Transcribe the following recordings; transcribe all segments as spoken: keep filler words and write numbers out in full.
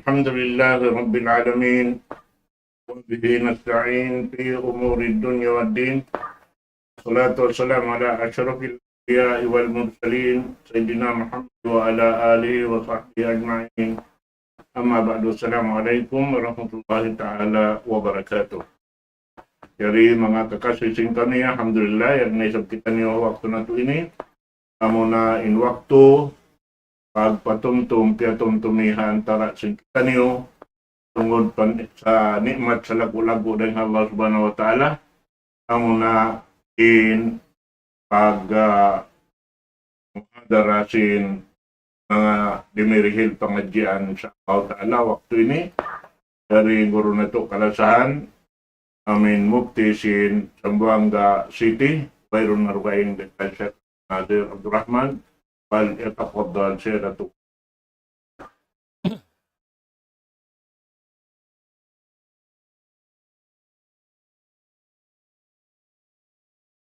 الحمد لله رب العالمين، وبه نستعين في أمور الدنيا والدين. الصلاة والسلام على أشرف الأنبياء والمرسلين، سيدنا محمد وعلى آله وصحبه أجمعين. أما بعد، السلام عليكم ورحمة الله تعالى وبركاته. Yari manga kakasi sin kami, alhamdulillah, yari na isab kitaniyu waktu natu' ini. Amuna in waktu pagpatumtum, piyatumtumi ha antara sin kitaniyu, tungud pa, sa ni'mat salagu'-lagu' dayn ha Allah Subhanahu wa Ta'ala. Amuna in pag, ah, muhadara sin manga dimirihil pangadjian, insya Allah Ta'ala, waktu ini. Yari guru natu' kalasahan, amin mufti sin Zamboanga City, Bayrun Narugaing, Datuk Sheikh Nazir Abdul Rahman, فليتفضل سيادته.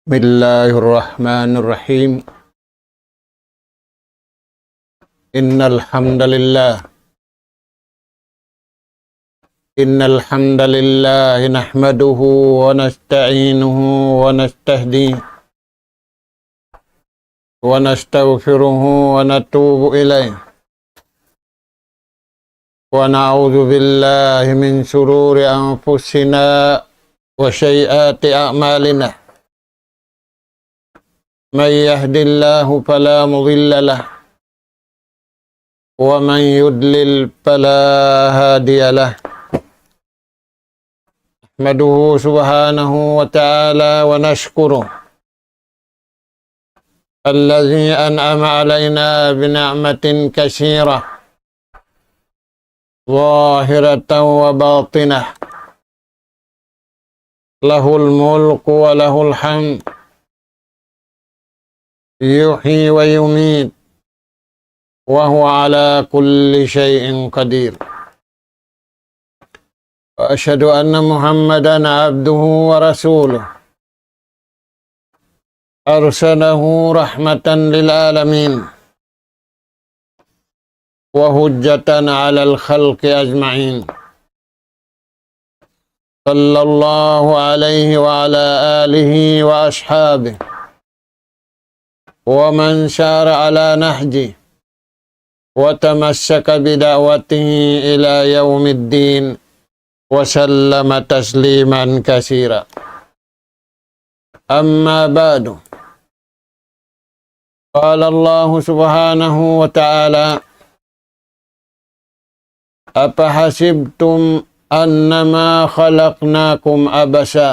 بسم الله الرحمن الرحيم. إن الحمد لله، إن الحمد لله نحمده ونستعينه ونستهديه ونستغفره ونتوب إليه، ونعوذ بالله من شرور أنفسنا وسيئات أعمالنا. من يهد الله فلا مضل له، ومن يضلل فلا هادي له. نحمده سبحانه وتعالى ونشكره الذي أنعم علينا بنعمة كثيرة ظاهرة وباطنة، له الملك وله الحمد، يحيي ويميت، وهو على كل شيء قدير. وأشهد أن محمدا عبده ورسوله، أرسله رحمة للعالمين وحجة على الخلق أجمعين، صلى الله عليه وعلى آله وأصحابه ومن سار على نهجه وتمسك بدعوته إلى يوم الدين وسلم تسليما كثيرا. أما بعد، قال الله سبحانه وتعالى: أفحسبتم أنما خلقناكم عبثا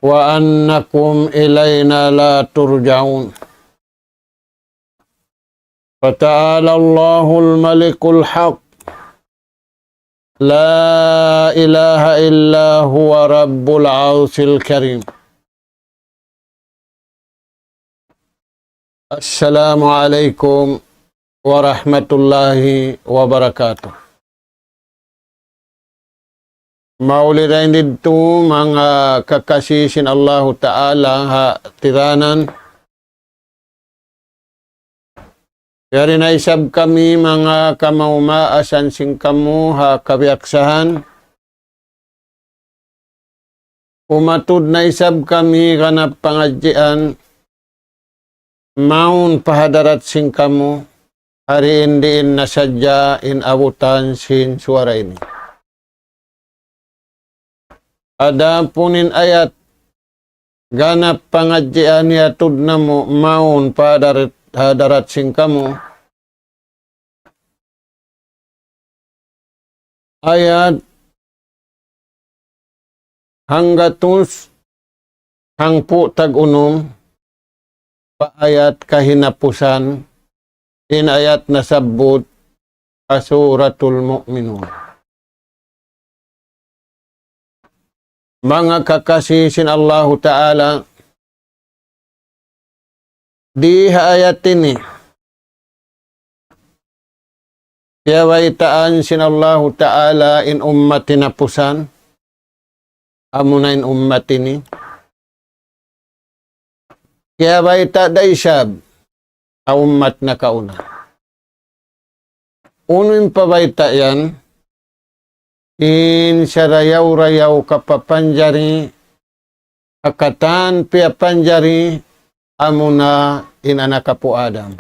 وأنكم إلينا لا ترجعون. فتعالى الله الملك الحق، لا إله إلا هو رب العرش الكريم. السلام عليكم ورحمة الله وبركاته. Mauli dayn didtu manga kakasi sin Allahu Ta'ala ha tiranan. Yari na isab kami manga kamaas-maasan sin kamu ha kabiyaksahan. Umatud na isab kami ganap pangadjian mawn pa hadarat sin kamu, ha diin-diin na sadja in abutan sin suwara ini. Adapun in ayat ganap pangadjian iyatud namu' mawn pa hadarat, hadarat sin kamu, ayat hanggatus hangpu' tag-unum pa ayat kahinapusan, in ayat nasabbut ha Suratul Mu'minun. Manga kakasi sin Allahu Ta'ala, di ha ayat ini, kiyabaytaan sin Allahu Ta'ala in ummat hinapusan, amuna in ummat ini. Kiyabayta' da isab ha ummat nakauna. Unu in pabayta' yan, in sarayaw-rayaw kapapanjari, ha katan piyapanjari, amuna in anak apu' Adam.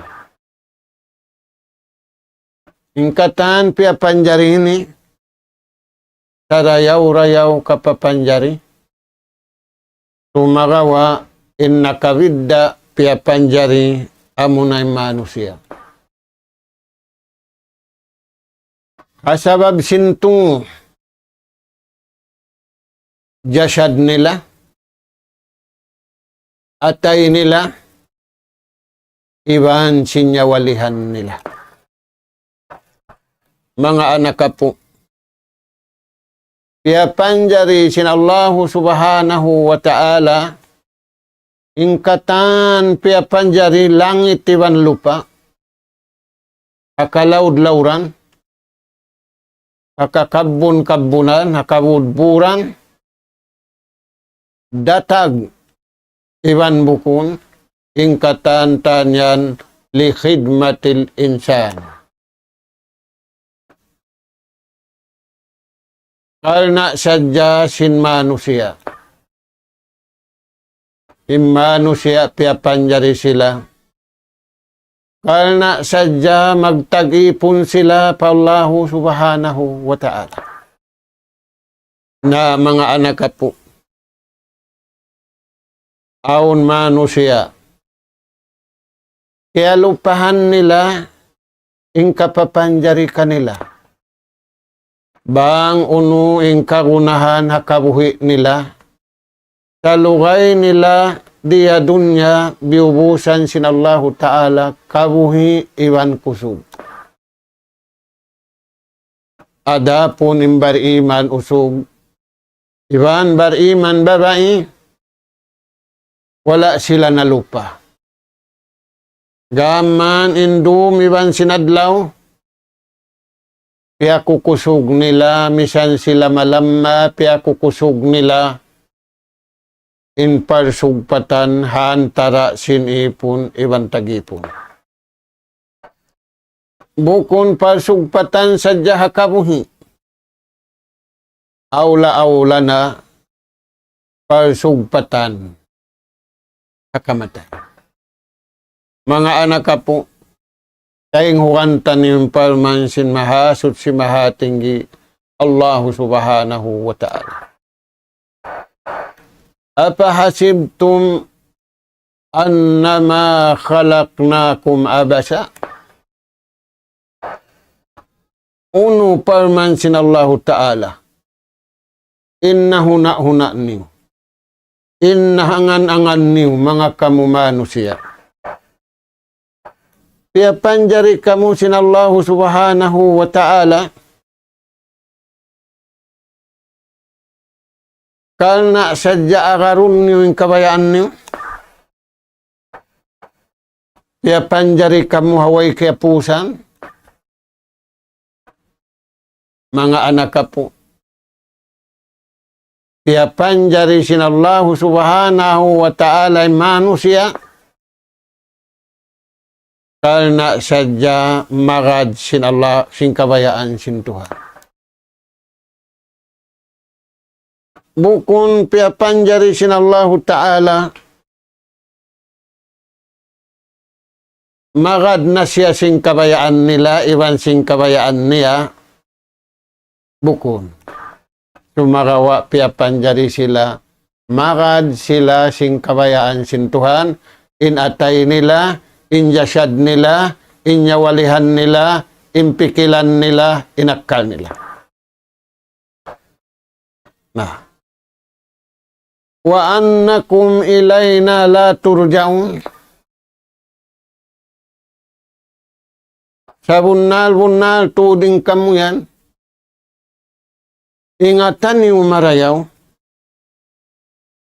In katan piyapanjari ini, sarayaw-rayaw kapapanjari, sumagawa' in nakabidda' piyapanjari amuna in manusiya'. Ha sabab sin tungu' jasad nila, atay nila, iban sin nyawalihan nila. Manga anak apu', piyapanjari sin Allahu Subhanahu wa Ta'ala, in katan piyapanjari langit iban lupa', ha kalaud-lauran, ha kakabbun-kabbunan, ha kabudburan, datag iban bukun, in katan-katan yan لخدمة الإنسان. Karna' sadja sin manusiya'. In manusiya' piyapanjari sila. Karna' sadja magtag-ipun sila pa Allahu Subhanahu wa Ta'ala. Na manga anak apu'. Awn manusiya'. Kiyalupahan nila in kapapanjari kanila. Bang unu in kagunahan ha kabuhi' nila. Salugay nila di ha dunya biyubusan sin Allahu Ta'ala kabuhi' iban kusug. Adapun in bariman usug, iban bariman babai, wala' sila nalupa. Gām in dum iban sin adlaw, piyakukusug nila, misan sila malamma, piyakukusug nila, in parsugpatan ha antara' sin ipun iban tag-ipun. Bukun parsugpatan sadja ha kabuhi'. Awla-awla na parsugpatan ha kamatay. Manga anak apu', taynghugan taniyu in parman sin Mahasuchi Mahatinggi Allahu Subhanahu wa Ta'ala. أفحسبتم أنما خلقناكم عبثا. Unu parman sin Allahu Ta'ala. In nahuna'-huna' niyu. In nahangan-angan niyu manga kamu manusiya'. Piyapanjari kamu sin Allahu Subhanahu wa Ta'ala. Karna' sadja agarun niyu in kabayaan niyu. Piyapanjari kamu ha way kiyapusan. Manga anak apu'. Piyapanjari sin Allahu Subhanahu wa Ta'ala in manusiya'. Karna' sadja magad sin Allah, sin kabayaan sin Tuhan. Bukun piyapanjari sin Allahu Ta'ala, magad na siya sin kabayaan nila, iban sin kabayaan niya, bukun. Sumagawa' piyapanjari sila, magad sila sin kabayaan sin Tuhan, in atay nila, in jasad nila, in nyawalihan nila, in pikilan nila, in akkal nila. Na. وأنكم إلينا لا ترجعون. Sabunnal-bunnal tuud in kamu yan. Ingatan niyu marayaw.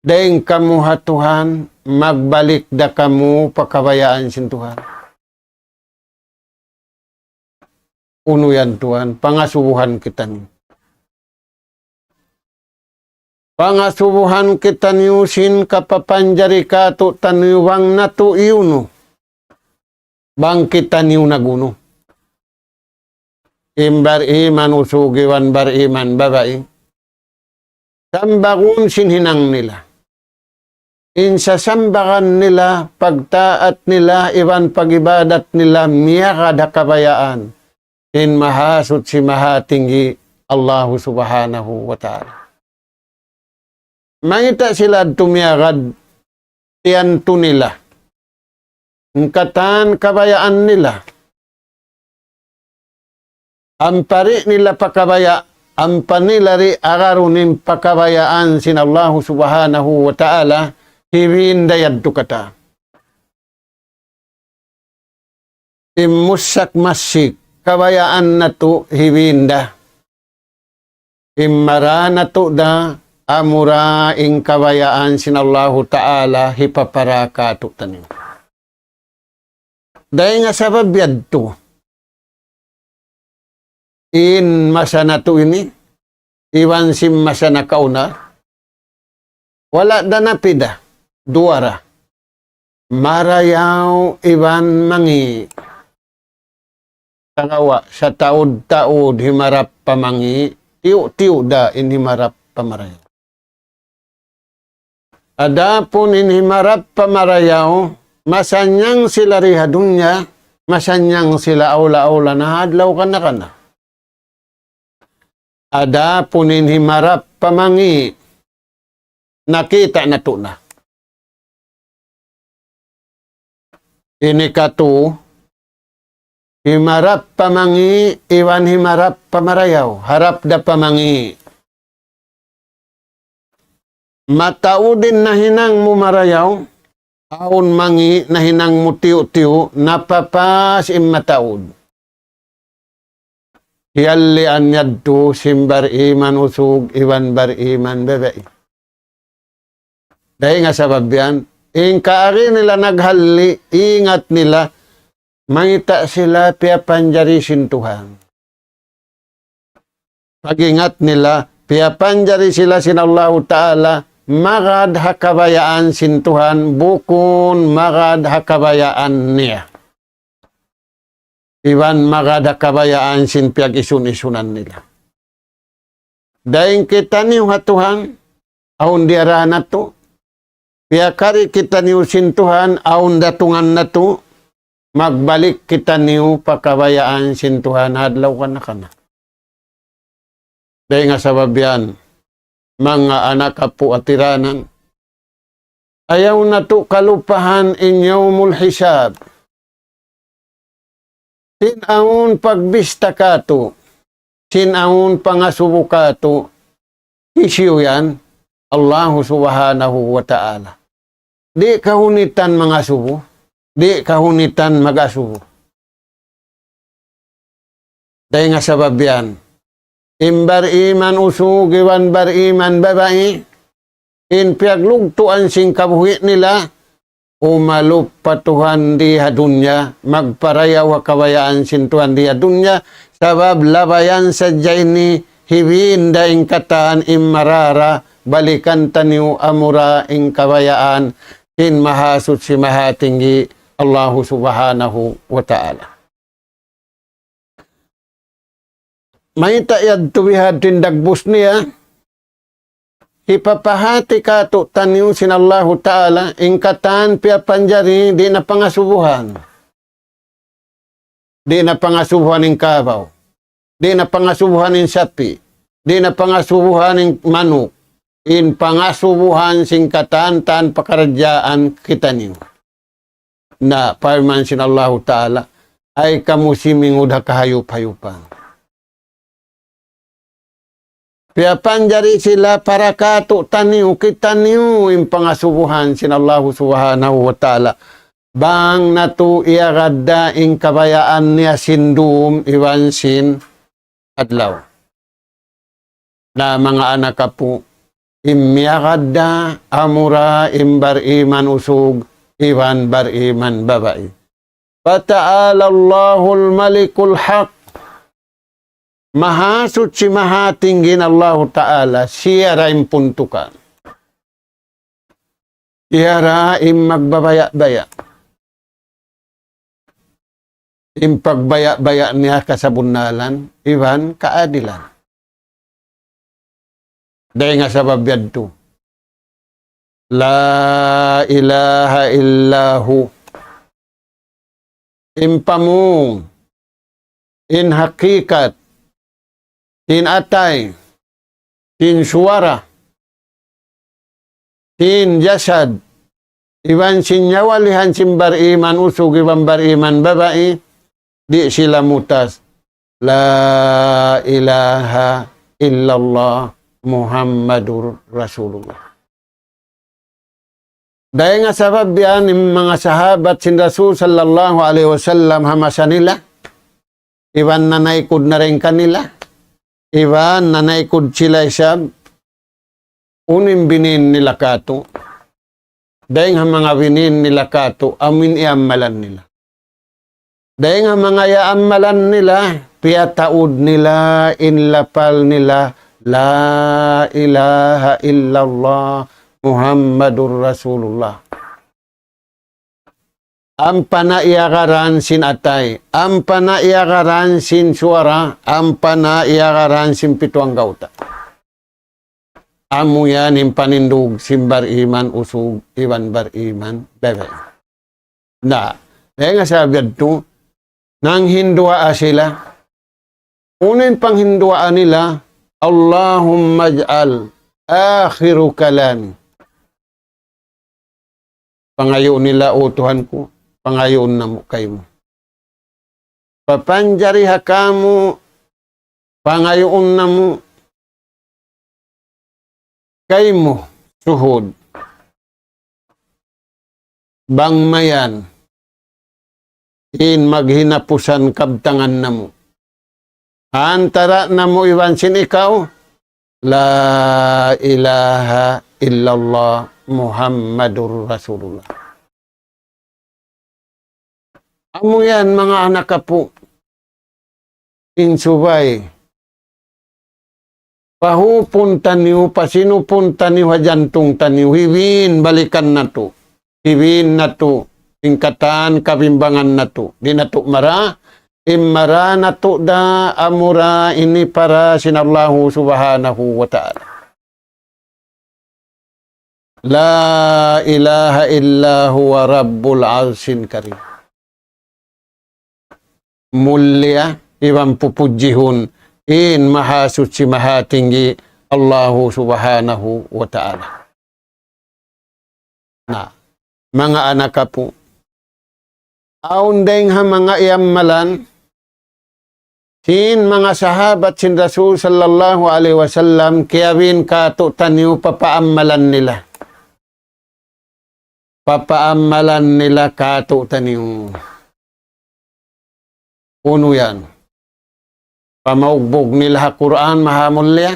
Dayn kamu ha Tuhan, magbalik da kamu pa kabayaan sin Tuhan. Unu yan Tuhan, pangasubuhan kitaniyu. Pangasubuhan kitaniyu sin kapapanjari kātu'niyu bang natu' iyunu. Bang kitaniyu nagunu. in bariman usug iban bariman babai, sambagun sin hinang nila. In sasambagan nila, pagtaat nila, iban pag-ibadat nila, miyagad ha kabayaan in Mahasuchi Mahatinggi Allahu Subhanahu wa Ta'ala. Mayta' sila tumiyagad, tiyantu nila in katan kabayaan nila. Ampa di' nila pakabaya', ampa nila di' agarun in pakabayaan sin Allahu Subhanahu wa Ta'ala, hibinda yadtu katan. In mussak masik, kabayaan natu' hibinda. In mara natu' da, amura in kabayaan sin Allahu Ta'ala hipapara kātu'niyu. Dayn ha sabab yadtu, in masa natu' ini, iban sin masa nakauna, wala' da napida, duwa ra. Marayaw iban mangi'. Sagawa', sataud-taud himarap pa mangi', tiyu'-tiyu' da in himarap pa marayaw. Adapun in himarap pa marayaw, masannyang sila di ha dunya, masannyang sila awla-awla na ha adlaw kana-kana. Adapun in himarap pa mangi', nakita' natu' na. Ini katu', himarap pa mangi', iban himarap pa marayaw, harap da pa mangi'. Mataud in nahinang mu marayaw, awn mangi' nahinang mu tiyu'-tiyu', napapas in mataud. Hiyallian yadtu sin bariman usug iban bariman babai. Dayn ha sabab yan, in kaagi nila naghalli', ingat nila, mayta' sila piyapanjari sin Tuhan. Pag-ingat nila, piyapanjari sila sin Allahu Ta'ala, magad ha kabayaan sin Tuhan, bukun magad ha kabayaan niya. Iban magad ha kabayaan sin piyag-isun-isunan nila. Dayn kitaniyu ha Tuhan, awn diyara natu'. Piyakari kitaniyu sin Tuhan, awn datungan natu'. Magbalik kitaniyu pa kabayaan sin Tuhan ha adlaw kana-kana. Dayn ha sabab yan, manga anak apu' ha tiranan, ayaw natu' kalupahan in yawmul hisab. Sin awn pagbista kātu', sin awn pangasubu kātu', hisiyu yan? Allahu Subhanahu wa Ta'ala. Di' kahunitan mangasubu, di' kahunitan mag-asubu. Dayn ha sabab yan, in bariman usug iban bariman babai, in piyaglugtuan sin kabuhi' nila, umalup pa Tuhan di ha dunya, magparayaw ha kabayaan sin Tuhan di ha dunya, sabab labayan sadja ini hibinda in katan in marara, balikan taniyu amura in kabayaan sin Mahasuchi Mahatinggi Allahu Subhanahu wa Ta'ala. Mayta' yadtu bihadtu in dagbus niya, hipapahati kātu'niyu sin Allahu Ta'ala, in katan piyapanjari di' na pangasubuhan. Di' na pangasubuhan in kabaw. Di' na pangasubuhan in sapi'. Di' na pangasubuhan in manuk. In pangasubuhan sin katan-katan pakaradjaan kitaniyu. Na, parman sin Allahu Ta'ala, ay kamu simingud ha kahayup-hayupan. Piyapanjari sila para kātu'niyu, kitaniyu in pangasubuhan sin Allahu Subhanahu wa Ta'ala. Bang natu' iyagad da in kabayaan niya sin dum iban sin adlaw. Na manga anak apu', in miyagad da amura in bariman usug iban bariman babai. فتعالى الله الملك الحق. Mahasuchi Mahatinggi in Allahu Ta'ala, siya ra in puntukan. Siya ra in magbabaya'-baya'. In pagbaya'-baya' niya kasabunnalan, iban kaadilan. Dayn ha sabab yadtu. La ilaha illahu. In pamung, in hakikat, sin atay, sin suwara, sin jasad, iban sin nyawalihan sin bariman usug iban bariman babai, di' sila mutas. La ilaha illallah Muhammadur Rasulullah. Dayn ha sabab yan in manga sahabat sin Rasul sallallahu alayhi wasallam ha masa nila, iban nanaykud na dayn kanila, iban nanaykud sila isab, unu in binin nila katu'. Dayn ha manga binin nila katu', amu in iyammalan nila. Dayn ha manga iyammalan nila, piyataud nila, in lapal nila, La ilaha illallah Muhammadur Rasulullah. Ampa na iyagaran sin atay, ampa na iyagaran sin suwara, ampa na iyagaran sin pitu anggawta'. Amu yan in panindug sin bariman usug iban bariman babai. Na, dayn ha sabab yadtu, nanghinduwaa sila. Unu in panghinduwaa nila, اللهم اجعل آخر كلامي. Pangayuun nila, "O Tuhan ku, pangayuun namu' kaymu. Papanjari ha kamu, pangayuun namu' kaymu suhud." Bang mayan in maghinapusan kabtangan namu'. Antara' namu' iban sin ikaw, La ilaha illallah Muhammadur Rasulullah. Amu yan, manga anak apu'. In subay. Pahupun taniyu, pasinupun taniyu, ha jantung taniyu, hibin balikan natu'. Hibin natu', in katan kabimbangan natu'. Di' natu' mara, in mara natu' da amura ini para sin Allahu subhanahu wa ta'ala. لا إله إلا هو رب العرش الكريم. Mulia iban pupudjihun in Mahasuchi Mahatinggi Allahu subhanahu wa ta'ala. Na, manga anak apu'. Awn dayng ha manga iyammalan sin manga sahabat sin Rasul sallallahu alayhi wasallam, kiyabin kātu'niyu papaammalan nila. Papaammalan nila kātu'niyu. Unu yan? Pamaugbug nila ha Qur'an mahamulliya,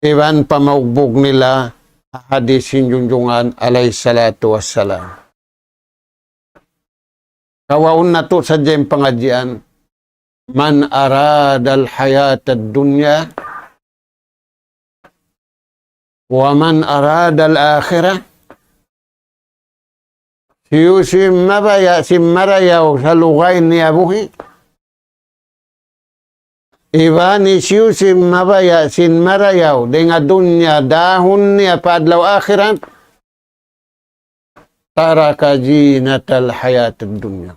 iban pamaugbug nila ha hadis sin Junjungan alayhi salatu wassalam. Kawaun natu' sadja in pangadjian, من أراد الحياة الدنيا ومن أراد الآخرة. Hisiyu-siyu in mabaya' sin marayaw salugay niya buhi'. Iban hisiyu-siyu in mabaya' sin marayaw dayng ha dunya dahun niya pa adlaw akhirat. ترك زينة الحياة الدنيا.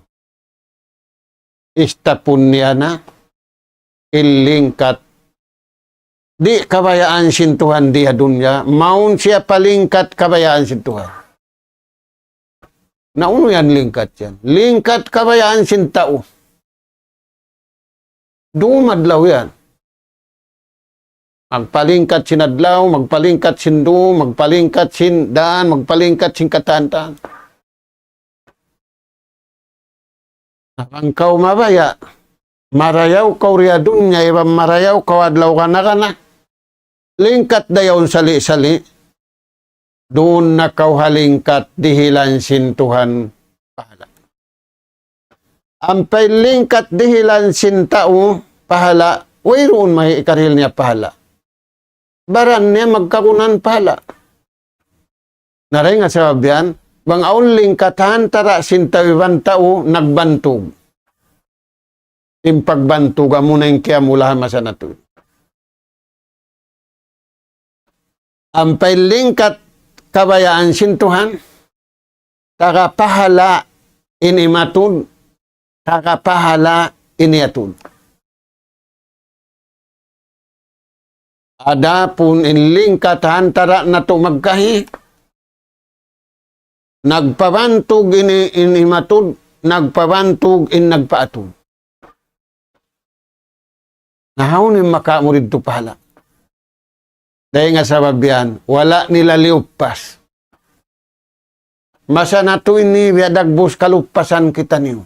Istapun niya na in lingkat. Di' kabayaan sin Tuhan di ha dunya, mawn siya pa lingkat kabayaan sin Tuhan. Na unu yan lingkat yan? Lingkat kabayaan sin tau. Dum adlaw yan. Magpalingkat sin adlaw, magpalingkat sin dum, magpalingkat sin dan, magpalingkat sin katan-katan. Na bang kaw mabaya', marayaw kaw di ha dunya, iban marayaw kaw adlaw kana-kana. Lingkat da yaun sali'-sali'. Duun na kaw ha lingkat dihilan sin Tuhan pahala'. Ampa in lingkat dihilan sin tau pahala', wayruun mahi' ikarihil niya pahala'. Baran niya magkagunan pahala'. Na dayng ha sabab yan, bang awn lingkat ha antara' sin tau iban tau nagbantug. In pagbantug amuna in qiyamul layl ha masa natu'. Ampa in lingkat kabayaan sin Tuhan, taga pahala in imatud, taga pahala in iyatud. Adapun in lingkat ha antara natu' magkahi, nagpabantug in, in imatud, nagpabantug in nagpaatud. Na hawnu in makawa' mu didtu pahala? Dayn ha sabab yan, wala' nila liyuppas. Masa natu' ini biya' dagbus kaluppasan kitaniyu.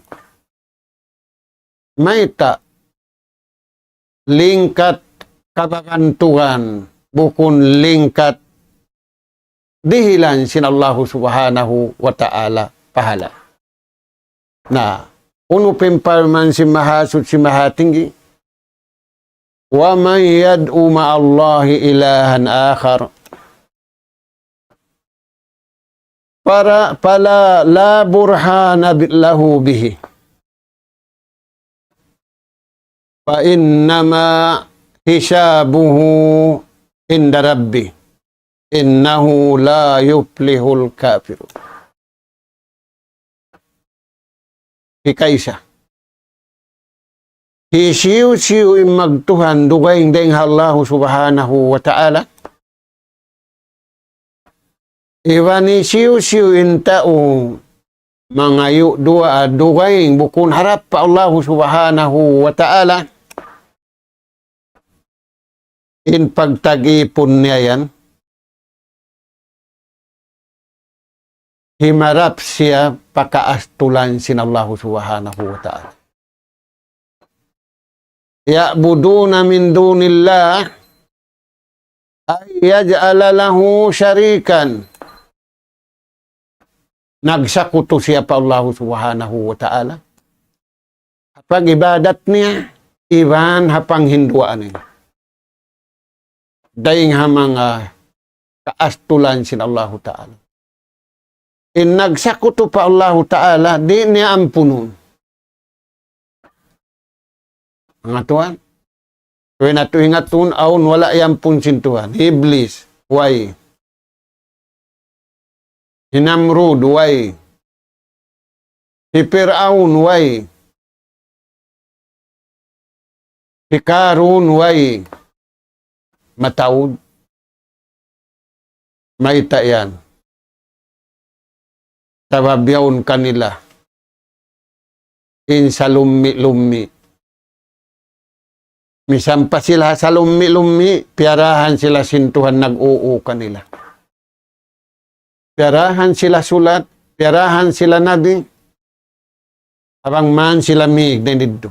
Mayta'? Lingkat kabagantugan, bukun lingkat dihilan sin Allahu Subhanahu wa Ta'ala pahala. Na, unu pa in parman sin Mahasuchi Mahatinggi, ومن يدع مع الله إلها آخر فلا، فلا، لا برهان ب-، له به فإنما حسابه عند ربه إنه لا يفلح الكافرون. Hikaisa. Hisiyu-siyu in magtuhan dugaing dayn ha Allahu Subhanahu wa Ta'ala. Iban hisiyu-siyu in tau mangayu' duwaa dugaing bukun harap pa Allahu Subhanahu wa Ta'ala. In pagtag-ipun niya yan, himarap siya pa kaastulan sin Allahu Subhanahu wa Ta'ala. يعبدون من دون الله أن يجعل له شريكا. Nagsakutu siya pa Allahu Subhanahu wa Ta'ala. Ha pag-ibadat niya, iban ha panghinduwaa niya. Dayn ha manga kaastulan sin Allahu Ta'ala. In nagsakutu pa Allahu Ta'ala, di' niya ampunun. Manga tuwan, way natu' ingatun, awn wala' iyampun sin Tuhan. Hi Iblis, way. Hi Namrud, way. Hi Pir'aun, way. Hi Karun, way. Mataud. Mayta' yan? Sabab yaun kanila in salummi'-lummi'. Misan pa sila salummi'-lummi', piyarahan sila sin Tuhan nag-uu kanila. Piyarahan sila sulat, piyarahan sila nabi, bang man sila mīg dayn didtu.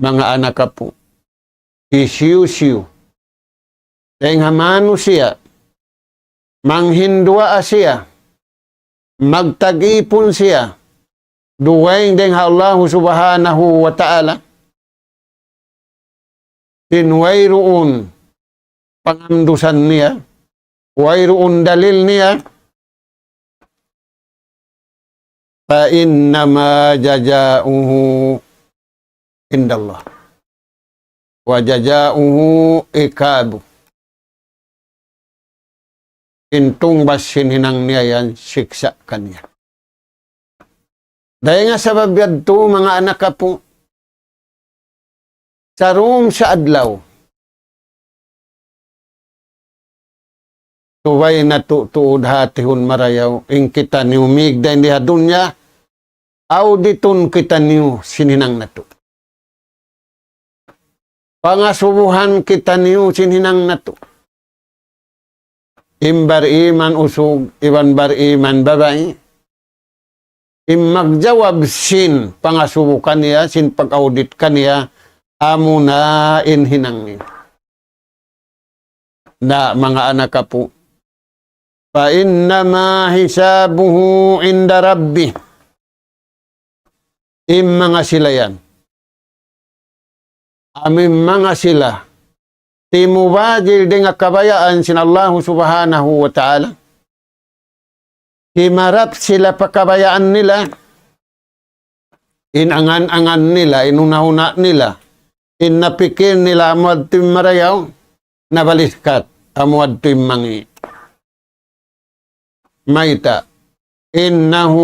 Manga anak apu', hisiyu-siyu dayn ha manusiya', manghinduwaa siya, magtag-ipun siya, dugaing dayn ha Allahu Subhanahu wa Ta'ala, sin wayruun pangandusan niya, wayruun dalil niya, فإنما جزاؤه عند الله وجزاؤه عقابه. In tungbas sin hinang niya yan siksa' kaniya. Dayn ha sabab yadtu, manga anak apu', saruun sa adlaw, subay natu' tuud hātihun marayaw, in kitaniyu mīg dayn di ha dunya, auditun kitaniyu sin hinang natu'. Pangasubuhan kitaniyu sin hinang natu'. In bariman usug, iban bariman babai, in magjawab sin pangasubu kaniya, sin pag-audit kaniya, amuna in hinang niya. Na, manga anak apu', فإنما حسابه عند ربه. In manga sila yan, amu in manga sila timubagil dayn ha kabayaan sin Allahu Subhanahu wa Ta'ala, himarap sila pa kabayaan nila, In angan-angan nila, in huna-huna nila, in napikil nila amu yadtu in marayaw, nabaliskat, amu yadtu in mangi'. Mayta'? إنه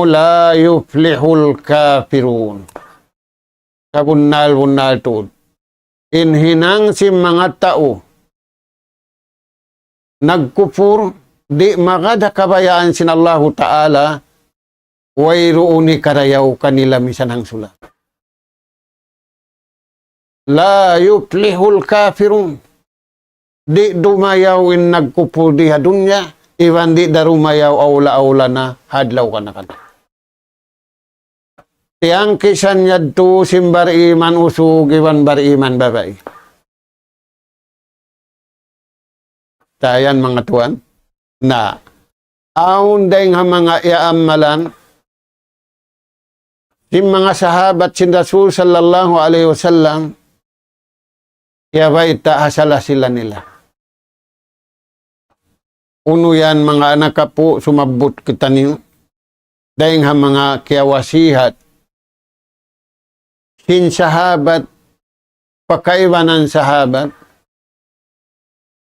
لا يفلح الكافرون. Kabunnal-bunnal tuud. In hinang sin manga tau nagkupur, di' magad ha kabayaan sin Allahu Ta'ala, wayruun hikarayaw kanila misan hangsulat. لا يفلح الكافرون. Di' dumayaw in nagkupur di ha dunya, iban di' da dumayaw awla-awla na ha adlaw kanakan. Tiyangkisan yadtu sin bariman usug iban bariman babai. Tayan manga tuwan. Na, awn dayng ha manga iyaammalan sin manga sahabat sin Rasul sallallahu alayhi wasallam, kiyabayta' ha sala-sila nila. Unu yan manga anak apu', sumabbut kitaniyu. Dayng ha manga kiyawasihat sin sahabat, pa kaibanan sahabat,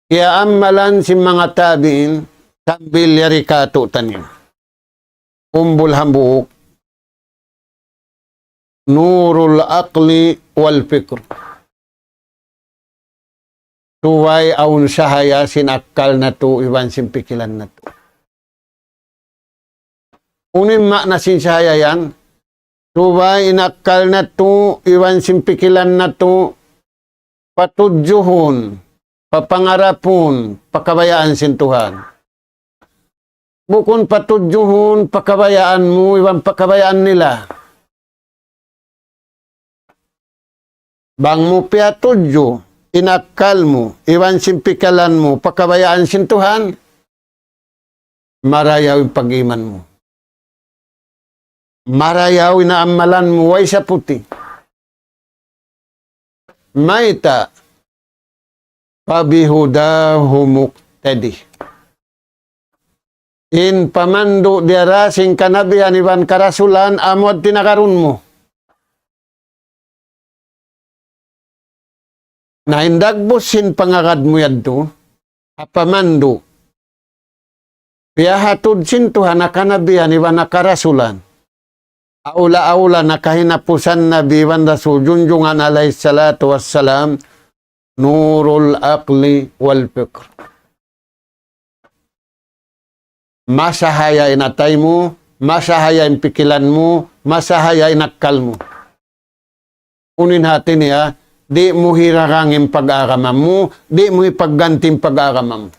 kiyaammalan sin manga tabi'in, sambil yari kātu'niyu. Umbul hambuuk, نور العقل والفكر. Subay awn sahaya sin akkal natu' iban sin pikilan natu'. Unu in maana sin sahaya yan? Subay in akkal natu' iban sin pikilan natu' patudjuhun, papangarapun pa kabayaan sin Tuhan. Bukun patudjuhun pa kabayaan mu iban pa kabayaan nila. Bang mu piyatudju in akkal mu iban sin pikilan mu pa kabayaan sin Tuhan, marayaw in pag-iman mu. Marayaw in ammalan mu, way saputi. Mayta'? فبهداهم اقتده. In pamandu' diyara sin kanabihan iban karasulan amu in tinagarun mu. Na in dagbus sin pangagad mu yadtu, ha pamandu', piyahatud sin Tuhan ha kanabihan iban ha karasulan. Awla-awla na kahinapusan Nabi iban Rasul junjungan alayhi salatu wassalam, نور العقل والفكر. Masahaya in atay mu, masahaya in pikilan mu, masahaya in akkal mu. Unu in hati niya, di' mu hiragang in pag-agama mu, di' mu hipagganti in pag-agama mu.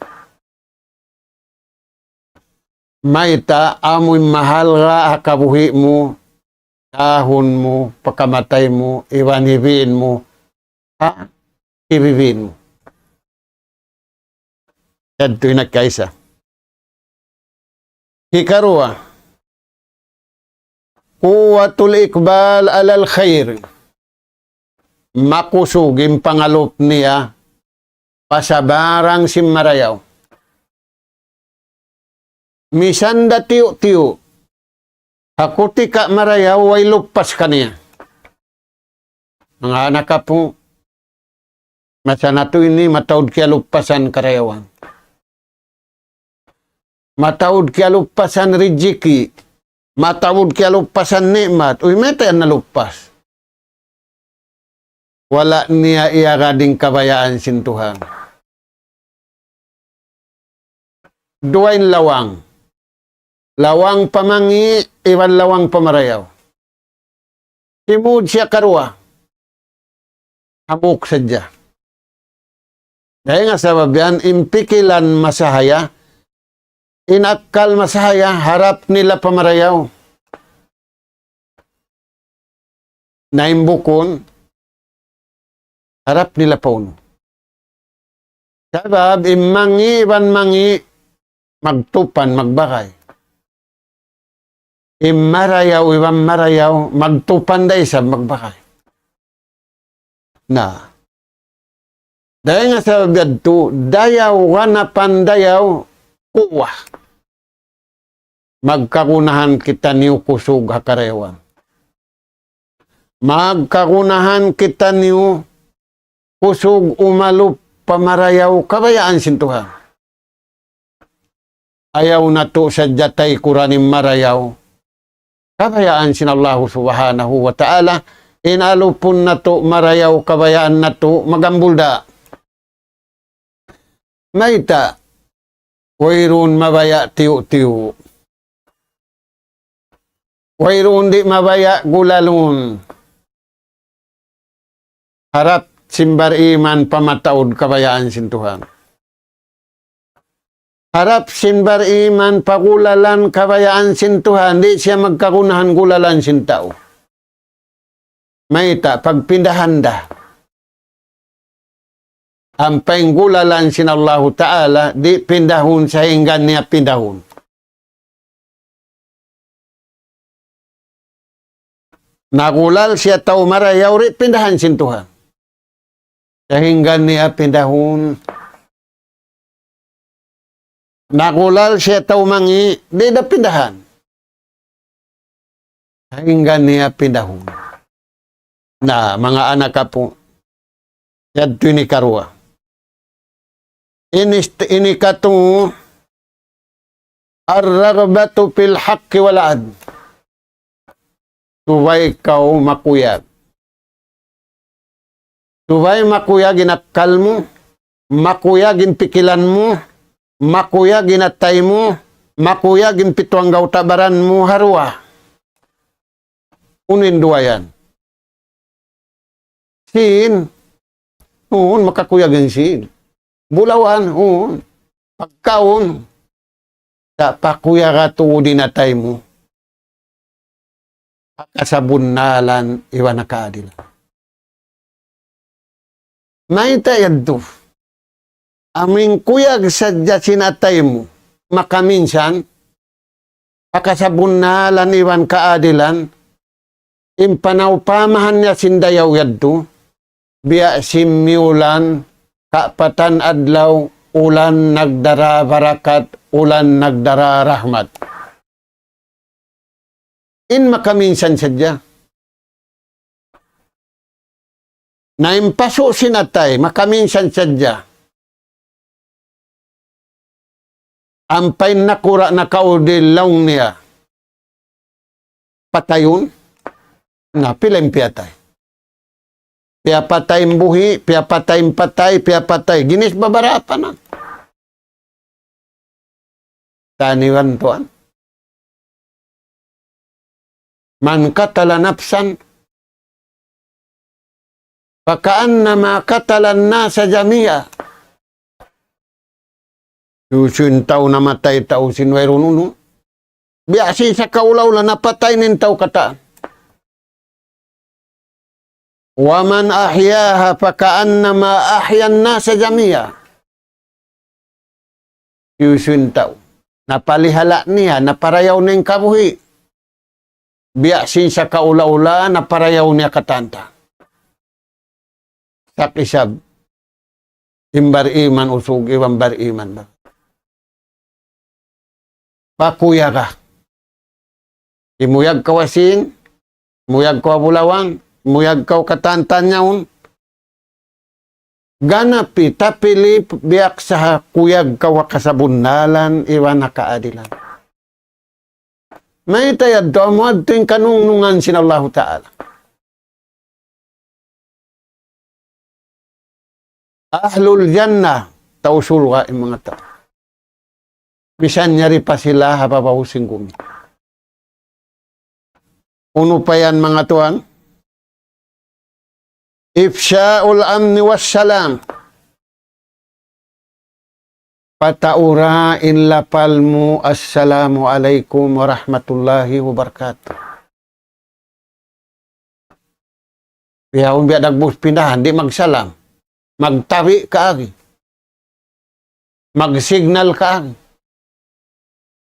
Mayta'? Amu in mahalga' ha kabuhi' mu, tahun mu, pakamatay mu, iban hibiin mu, ha hibiin mu. Yadtu in kaisa. Hikaruwa, قوة الإقبال على الخير. Makusug in pangalup niya pa sabarang sin marayaw. Misan da tiyu'-tiyu', ha kutika' marayaw way luppas kaniya. Manga anak apu', masa natu' ini mataud kiyaluppasan karayawan. Mataud kiyaluppasan rijiki. Mataud kiyaluppasan ni'mat. Uy, mayta' yan naluppas? Wala' niya iyagad in kabayaan sin Tuhan. Duwa in lawang. Lawang pa mangi' iban lawang pa marayaw. Simud siya karuwa. Hambuuk sadja. Dayn ha sabab yan, in pikilan masahaya, in akkal masahaya, harap nila pa marayaw. Na in bukun, harap nila pa unu. Sabab in mangi' iban mangi' magtupan, magbagay. In marayaw iban marayaw magtupan da isab, magbagay. Na, dayn ha sabab yadtu, dayaw, ganapan dayaw, kuwa. Magkagunahan kitaniyu kusug ha karayawan. Magkagunahan kitaniyu kusug umalup pa marayaw kabayaan sin Tuhan. Ayaw natu' sadja taykuran in marayaw kabayaan sin Allahu Subhanahu wa Ta'ala. In alupun natu' marayaw kabayaan natu', magambul da. Mayta'? Wayruun mabaya' tiyu'-tiyu'. Wayruun di' mabaya' gulalun. Harap sin bariman pa mataud kabayaan sin Tuhan. Harap sin bariman pa gulalan kabayaan sin Tuhan, di' siya magkagunahan gulalan sin tau. Mayta', pagpindahan da. Ampa in gulalan sin Allahu Ta'ala, di' pindahun sahinggan niya pindahun. Nagulal siya tau marayaw, di' pindahan sin Tuhan. Sahinggan niya pindahun. Nagulal siya tau mangi', di' da pindahan. Sahinggan niya pindahun. Na, manga anak apu', yadtu ini karuwa. Ini, ini katu, الرغبة في الحق والعدل. Subay kaw makuyag. Subay makuyag in akkal mu, makuyag in pikilan mu, makuyag in atay mu, makuyag in pitu anggawta' baran mu ha duwa. Unu in duwa yan? Sīn. Unu, makakuyag in sīn. Bulawan, unu. Pagkaun. Sa' pakuyaga tuud in atay mu ha kasabunnalan iban ha kaadilan. Mayta' yadtu? Amu in kuyag sadja sin atay mu, makaminsan, ha kasabunnalan iban kaadilan, in panaupamahan niya sin dayaw yadtu, biya' sin miyulan, kapatan adlaw, ulan nagdara barakat, ulan nagdara rahmat. In makaminsan sadja. Na in pasu' sin atay, makaminsan sadja. Ampa in nakura' nakaudi laung niya patayun, na pila in piyatay? Piyapatay in buhi', piyapatay in patay, piyapatay. Ginis babarapa na. Taniwan tuwan. من قتل نفسا فكأنما قتل الناس جميعا. Hisiyu-siyu in tau namatay tau sin wayruun unu. Biya' sin sakaula-ula napatay niya in tau katan. ومن أحياها فكأنما أحيا الناس جميعا. Hisiyu-siyu in tau napalihala' niya, naparayaw niya in kabuhi'. Biya' sin sakaula-ula naparayaw niya katan ta. Sa' isab, in bariman usug iban bariman ba. Pakuyaga. Imuyag kaw ha sīn, imuyag kaw ha bulawan, imuyag kaw katan-katan yaun. Ganapi, tapili biya' sa ha kuyag kaw ha kasabunnalan iban ha kaadilan. Mayta' yadtu? Amu yadtu in kanungnungan sin Allahu Ta'ala. Ahlul jannah, tau surga' in manga tau. Misan yari pa sila ha babaw sin gumi. Unu pa yan, manga tuwan? إفشاء الأمن والسلام. Pataura in lapal mu, "Assalamu alaykum warahmatullahi wabarakatuh." Bihaun biya' dagbus pindahan, di' magsalam. Magtabi' kaagi. Magsignal kaagi.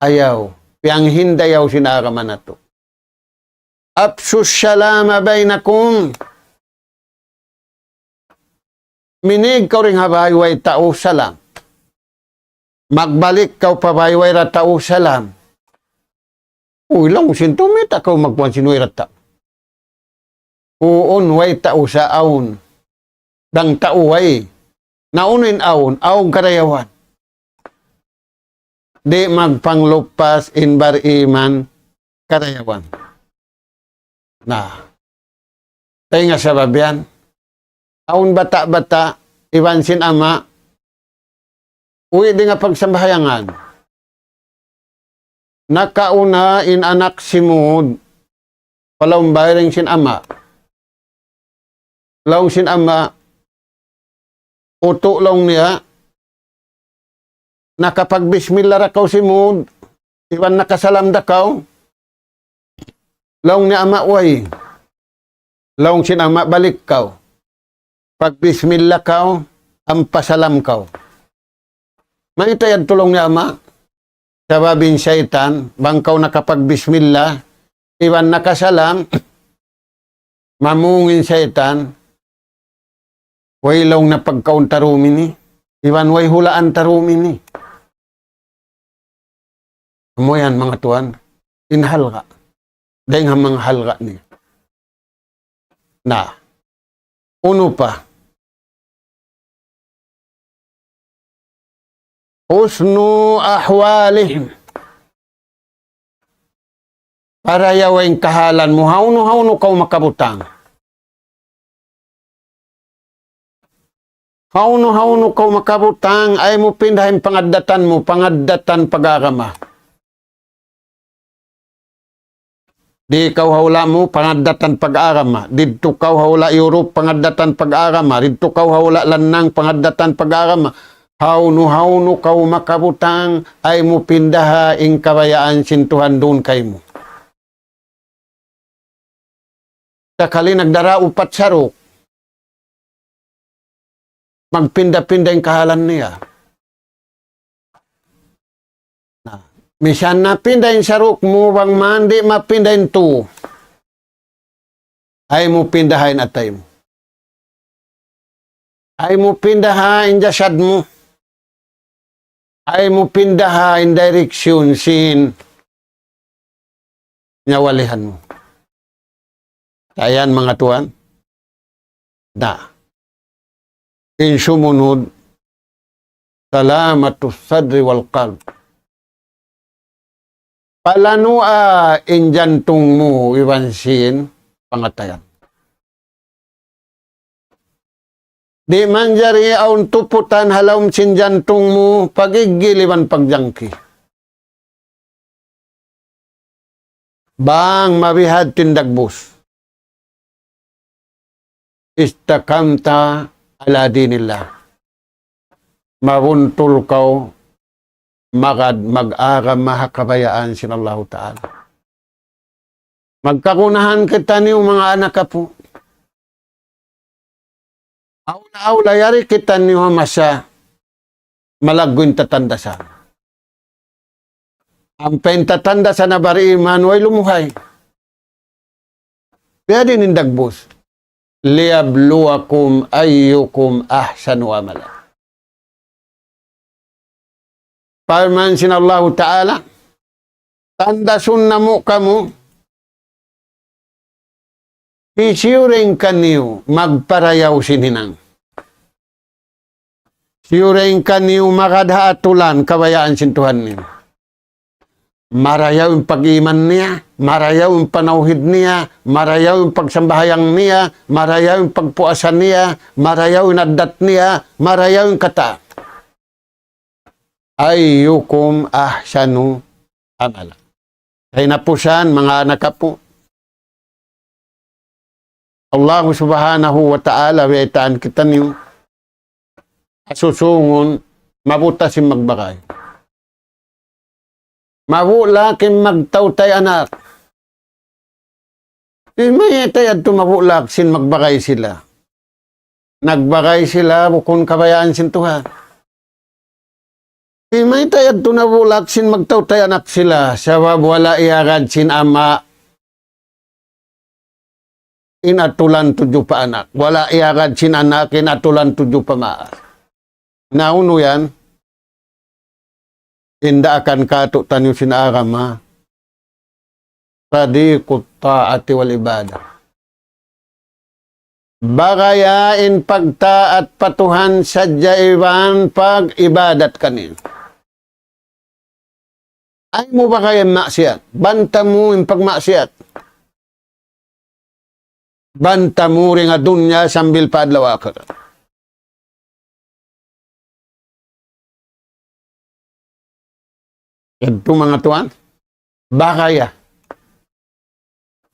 Ayaw. Piyanghinda' yaun sin agama natu'. أفشوا السلام بينكم. Minig kaw dayn ha baybay tau, salam. Magbalik kaw pa baybay ra tau, salam. Uy, laung sin tau, mayta' kaw magkuwan sin way ra tau? Huun, way tau sa awn. Bang tau way. Na unu in awn, awn karayawan. Di' magpangluppas in bariman karayawan. Na, taynga sabab yan. Awn bata'-bata', iban sin ama', uwi' di' nga pagsambahayangan. Nakauna in anak simud, pa lawm bay dayn sin ama'. Laung sin ama', utu' laung niya, nakapagbismillah da kaw simud, iban nakasalam da kaw. Laung niya ama', way. Laung sin ama', balik kaw. Pagbismillah kaw, ampa salam kaw. Mayta' yadtu laung niya ama'? Sabab in saytan, bang kaw nakapagbismillah, iban nakasalam, mamung in saytan, way laung na pagkaun ta dum ini, iban way hulaan ta dum ini. Amu yan, manga tuwan, in halga'. Dayn ha manga halga' niya. Na, unu pa? Husnu ahwalihim. Parayawa in kahalan mu, hawnu-hawnu kaw makabutang. Hawnu-hawnu kaw makabutang, ayaw mu pindaha in pangaddatan mu, pangaddatan pag-agama. Di' kaw ha hula' mu, pangaddatan pag-agama. Didtu kaw ha hula' Europe, pangaddatan pag-agama. Didtu kaw ha hula' lannang, pangaddatan pag-agama. Hawnu-hawnu kaw makabutang, ayaw mu pindaha in kabayaan sin Tuhan duun kaymu. Sakali nagdara upat saruk, magpinda-pinda in kahalan niya. Na, misan na pinda in saruk mu, bang man di' mapinda in tu. Ayaw mu pindaha in atay mu. Ayaw mu pindaha in jasad mu. Ayaw mu pindaha in direksyon sin nyawalihan mu. Ayan, manga tuwan. Na, in sumunud, salamatus sadri wal qalb. Palanua in jantung mu iban sin pangatayan. Di' manjari awn tuputan ha lawm sin jantung mu, pagiggil iban pagjangki. Bang mabihadtu in dagbus. Istakamta ala dinillah. Mabuntul kaw magad mag-agama ha kabayaan sin Allahu Ta'ala. Magkagunahan kitaniyu manga anak apu'. Awla-awla yari kitaniyu ha masa malaggu' in tatandasan. Ampa in tatandasan na bariman way lumuhay. Biya' diin in dagbus. Liyabluwakum ayyukum ahsanu amala. Parman sin Allahu Ta'ala, tandasun namu' kamu, hisiyu dayn kaniyu magparayaw sin hinang. Hisiyu dayn kaniyu magad ha atulan kabayaan sin Tuhan niya. Marayaw in pag-iman niya, marayaw in panawhid niya, marayaw in pagsambahayang niya, marayaw in pagpuasa niya, marayaw in addat niya, marayaw in kata. Ayyukum ahsanu amala. Kahinapusan, manga anak apu'. Allahu Subhanahu wa Ta'ala, biyaytaan kitaniyu. Asusungun, mabutas in magbagay. Mabulak in magtautay anak. Di' mayta' yadtu mabulak sin magbagay sila. Nagbagay sila bukun kabayaan sin Tuhan. Di' mayta' yadtu nabulak sin magtautay anak sila. Sabab wala' iyagad sin ama' in atulan tudju pa anak. Wala' iyagad sin anak in atulan tudju pa maas. Na unu yan? In daakan kātu'niyu sin agama, tariqut ta'ati wal ibadah. Bagaya in pagtaat pa Tuhan sadja iban pag-ibadat kaniya. Ayaw mu bagaya in maksiat. Banta mu in pagmaksiat. Banta mu dayn ha dunya sambil pa adlaw akhirat. Yadtu manga tuwan, bagaya.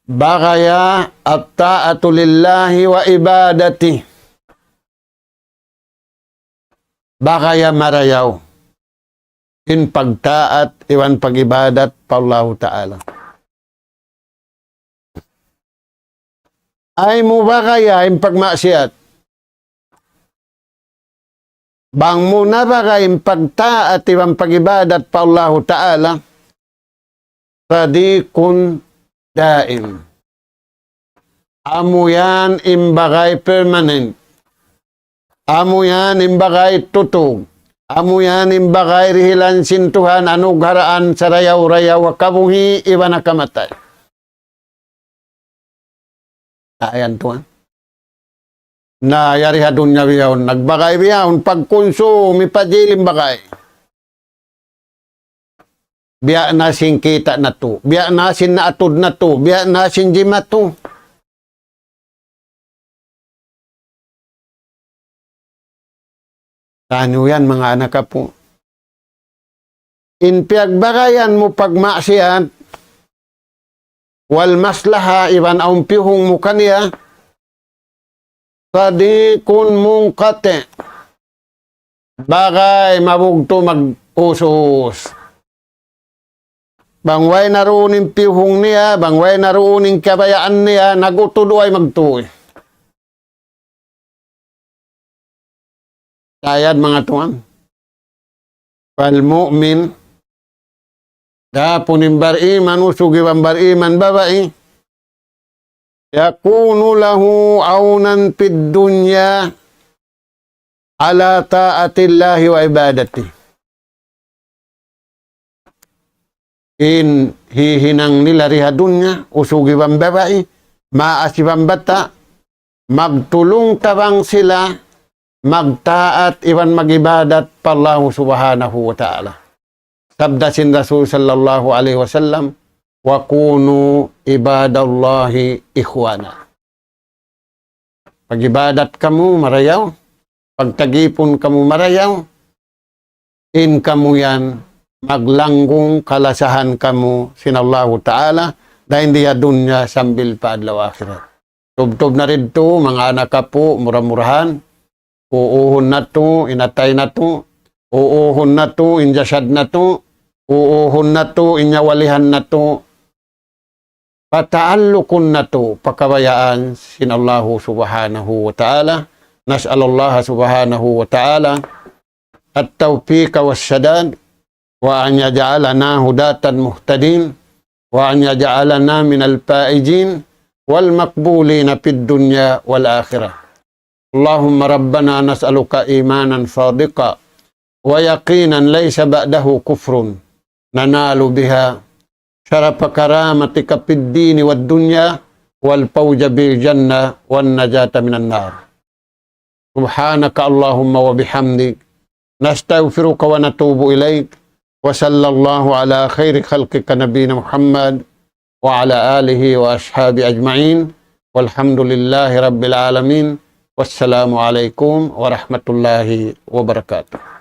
Bagaya الطاعة لله وعبادته. Bagaya marayaw in pagtaat iban pag-ibadat pa Allahu Ta'ala. Ayaw mu bagaya in pagmaksiat. Bang mu na bagay in pagtaat iban pag-ibadat pa Allahu Ta'ala, صديق دائم. Amu yan in bagay permanent. Amu yan in bagay tutug. Amu yan in bagay dihilan sin Tuhan anugharaan sarayaw-rayaw ha kabuhi' iban ha kamatay. Ayan tuwan. Na yari ha dunya bihaun, nagbagay bihaun, pagkunsum, mipajil in bagay. Biya' na sin kita' natu', biya' na sin naatud natu', biya' na sin jimatu. Taniyu yan, manga anak apu'. In piyagbagayan mu pagmaksiat, wal maslaha iban awn piyuhung mu kaniya, صديق منقطع. Bagay mabugtu' mag-us-us. Bang way na duun in piyuhung niya, bang way na duun in kabayaan niya, nag-utud way magtuy. Tayad manga tuwan. Fal mu'min, adapun in bariman, usug iban bariman babai, يكون له عونا في الدنيا على طاعة الله وعبادته. In hihinang nila di ha dunya, usug iban babai, maas iban bata', magtulung-tabang sila, magtaat iban mag-ibadat pa Allahu Subhanahu wa Ta'ala. Sabda sin Rasul sallallahu alayhi wasallam, وكونوا عباد الله إخوانا. Pag-ibadat kamu marayaw, pagtagipun kamu marayaw, in kamu yan maglanggung kalasahan kamu sin Allahu Ta'ala, dayn di ha dunya sambil pa adlaw akhirat. Tubtub na didtu, manga anak apu', mura-murahan, uuhun natu' in atay natu', uuhun natu' in jasad natu', uuhun natu' in nyawalihan natu', pataallukun natu' pa kabayaan sin Allahu Subhanahu wa Ta'ala. نسأل الله سبحانه وتعالى التوفيق والسداد، وأن يجعلنا هداة مهتدين، وأن يجعلنا من الفائزين والمقبولين في الدنيا والآخرة. اللهم ربنا نسألك إيمانا صادقا ويقينا ليس بعده كفر ننال بها شرف كرامتك في الدين والدنيا والفوز بالجنة والنجاة من النار. سبحانك اللهم وبحمدك، نستغفرك ونتوب إليك، وصلى الله على خير خلقك نبينا محمد وعلى آله وأصحابه أجمعين، والحمد لله رب العالمين، والسلام عليكم ورحمة الله وبركاته.